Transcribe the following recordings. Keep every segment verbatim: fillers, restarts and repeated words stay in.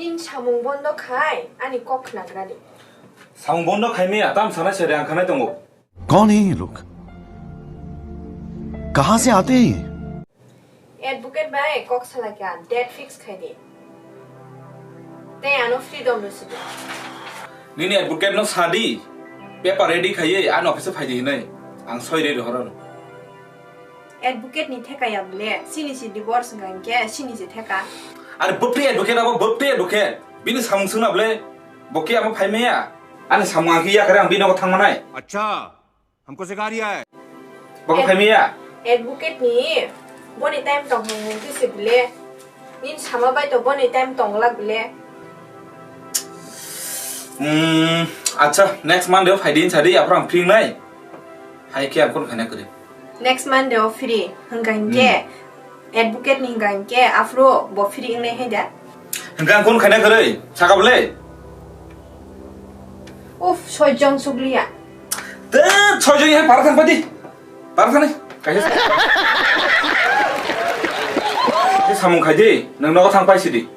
Nini samung bondo khai ani kok khnagrani. Samung bondo khaimaya tam sanai sari ang khanai tongo. कौन है ये लोग? कहाँ से आते हैं ये? Advocate bai kok salai kha, date fix khai di. Tei ano freedom rw sidi. Nini advocate no sadi, paper ready khaiye, ano office phai di hinai. Ang soi re rohoro. Advocate ni theka ya bole, sini si divorce hwnkha hinkhe sini si theka. Are bwpri advocate abo bwpri advocate. Bini samung swngna bole, bo khe abo phaimaya. Ani samung ang khe yakare ang bini nogo thangmanai. अच्छा, हमको सिखा रिया है। Bo khe phaimaya. Advocate ni boni time tong hwn hwn khe si bole. Nini sama bai to boni time tong glak bole. Hmm, acha, next Monday o phai di hinsa di, aphuru ang free wngnai. Hai khe ang kunu khaina kwrwi. Next Monday o free, hwnkha hinkhe, advocate ni hwnkha hinkhe, aphuru bo free wngnai hai da? Hwnkha ang kunu khaina kwrwi, saka bole? Uff, soi jong sukliya. Te, soi jong hai para thang padi. Para thani, kaisa sa-, kaisa samung khai di, nwng nogo thang pai sidi.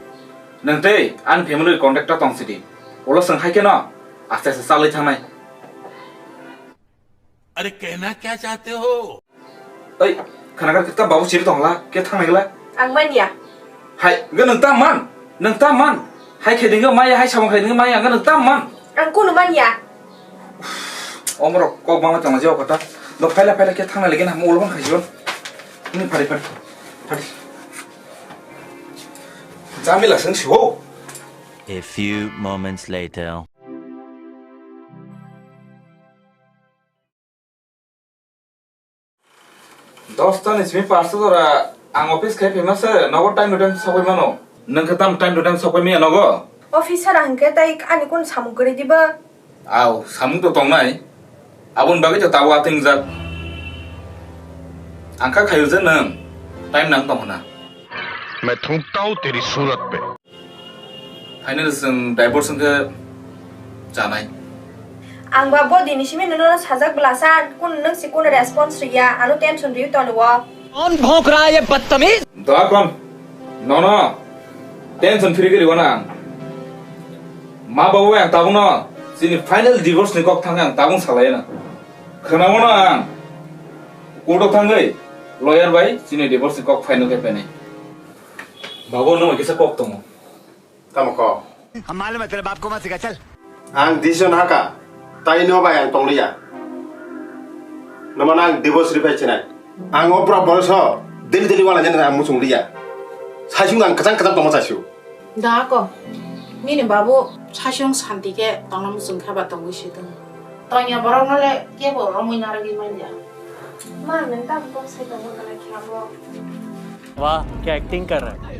Nwng tei ani family contact o tong sidi. Ulo swng hai kheno, aste aste chalwi thangnai. अरे कहना क्या चाहते हो? Oi, khana kar kita babu siri tongla, ke thangnai gla? Ang manya. Hai, ga nwng tam man, nwng tam man. Hai khai dingga maya, hai samung khai dingga maya, ga nwng tam man. Ang kunu manya. Omorok kok bangma tongla jao kata. Dok phaila phaila khe thangna legen ham ulbon khaijon. Ni phari phari. Phari. Jamila seng siwo. A few moments later. Dosta ni simi pasta jora ang office khai phima se nogo time to time sokoi mano. Nwng khe tam time to time sokoi maya nogo? Officer ang khe tai ani kun samung kwrwi diba? Au, samung to tongnai. Aboni bagwi to tabo atingjak. Ang kha khayo je nwng time nang tong hwna. मैं थूकता हूँ तेरी सूरत पे। Final chwng divorce wngkhe chanai. Ang ba bo dini simi nono sajak bwlasa, kun nwng si kun response riya, ano tension riwi tonwi o. कौन भौंक रहा है ये बदतमीज? Doakon, nono tension free kiri wana ang. Ma babu ang tabukno chini final divorce ni kok thangkhe ang tabuk salai na. Khwnamano ang court o thangwi lawyer bai chini divorce ni kok final khe penai. Babu no kisa kok tongo. Tamo kok? हम मालूम है तेरे बाप को मत सिखा, चल। Ang decision haka, tai no bai ang tongliya. Noman ang divorce rifai chinai. Ang opra boyos ho, deli deli wala jani ang muchung liya. Saisung ang kachang kachang tongma saisu. Da ko, nini babu saisung santi khe tongna muchung khe ba tongwi si tong. Tongya borok no le kebo romwi narwgwi manya. Ma, nwng tamo kok sai tongo, belai khe abo. वाह, क्या एक्टिंग कर रहा है।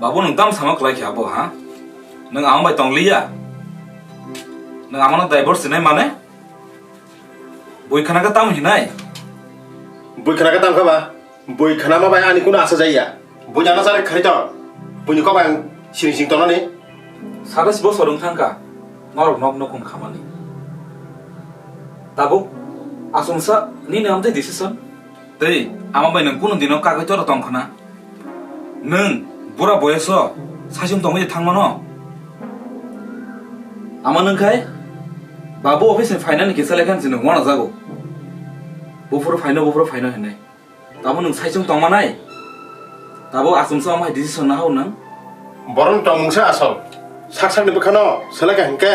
Babu, nwng tamo sama kwlai khe abo, ha? Nwng ama bai tong liya? Nwng amano divorce hinai mane? Bui khana khe tamo hinai? Bui khana khe tamo khe ba? Bui khana ma bai ani kuno asa jaiya. Bui jana sare khai tong. Buini kok ang siring sing tonani. Satais bosor wng thangkha, norok nok nokon khamani. Tabuk achomsa nini amtwi decision. Tei ama bai nwng kunu dino kagwi toro tong khna. Nwng bura boyoso saichung tongwi thangmano. Ama nwngkhai babu office ni phainani kisa lekha nwng wanajago. Buphuru phaino, buphuru phaino hinwi. Tabo nwng saichung tongmanai? Tabo achomsa omo hai decision nahao nwng? Borokni tongmungsa asol. Sak sakni bwkhano seleka hinkhe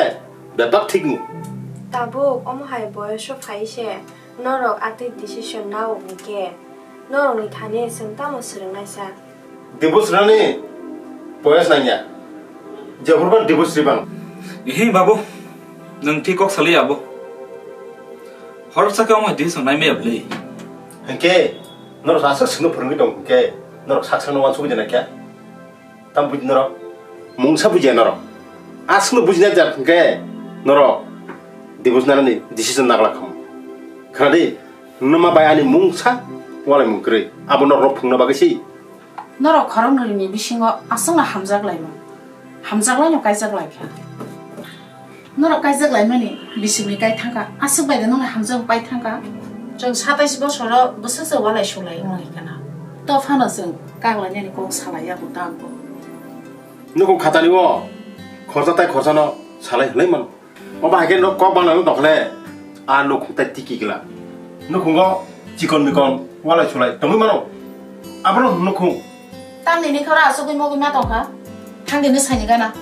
bebak thikni. Tabuk omo hai boyoso phai se norok atwi decision nao hinkhe norokni thani chwng tamo swrwngnaisa? Divorce rani boyos nangya. Jephurba divorce ribang. Ehe babu, nwng thik kok saliya abo. Horsa khe omo decision nai maya bwlwi. Hinkhe norok aswk swngno phwrwngwi tong hinkhe norok sak sakno uansugwi jana khe? Tam buji norok mungsa bujiya norok. Aswkno bujina jak hinkhe norok divorce nanani decision nagla khamu. Khnadi, nwma bai ani mungsa walai mung kwrwi. Abo norok phwrwngna bagwi si. Norok khoroknwini bisingo aswkno hamjak laimung, hamjak laino kaijak lai kha. Norok kaijak laimani bisingni kai thangkha, aswk bai de nokni hamjak pai thangkha. Chwng satais bosoro bwswk se walai sulai wng lai kheno. To phano chwng kak lainani kok salai ya bo tamo. Nukhung khatani o khorsa tai khorsano salai hwnwi mano. Obo hai khe nok kok bangla wng tongkha le, a nukhung tai tiki gla. Nukhungo chikon mikon walai sulai tongwi mano. Abono nukhung. Tamni ni khoro asugwi mogwi ma tongkha. Thang dini saini gana.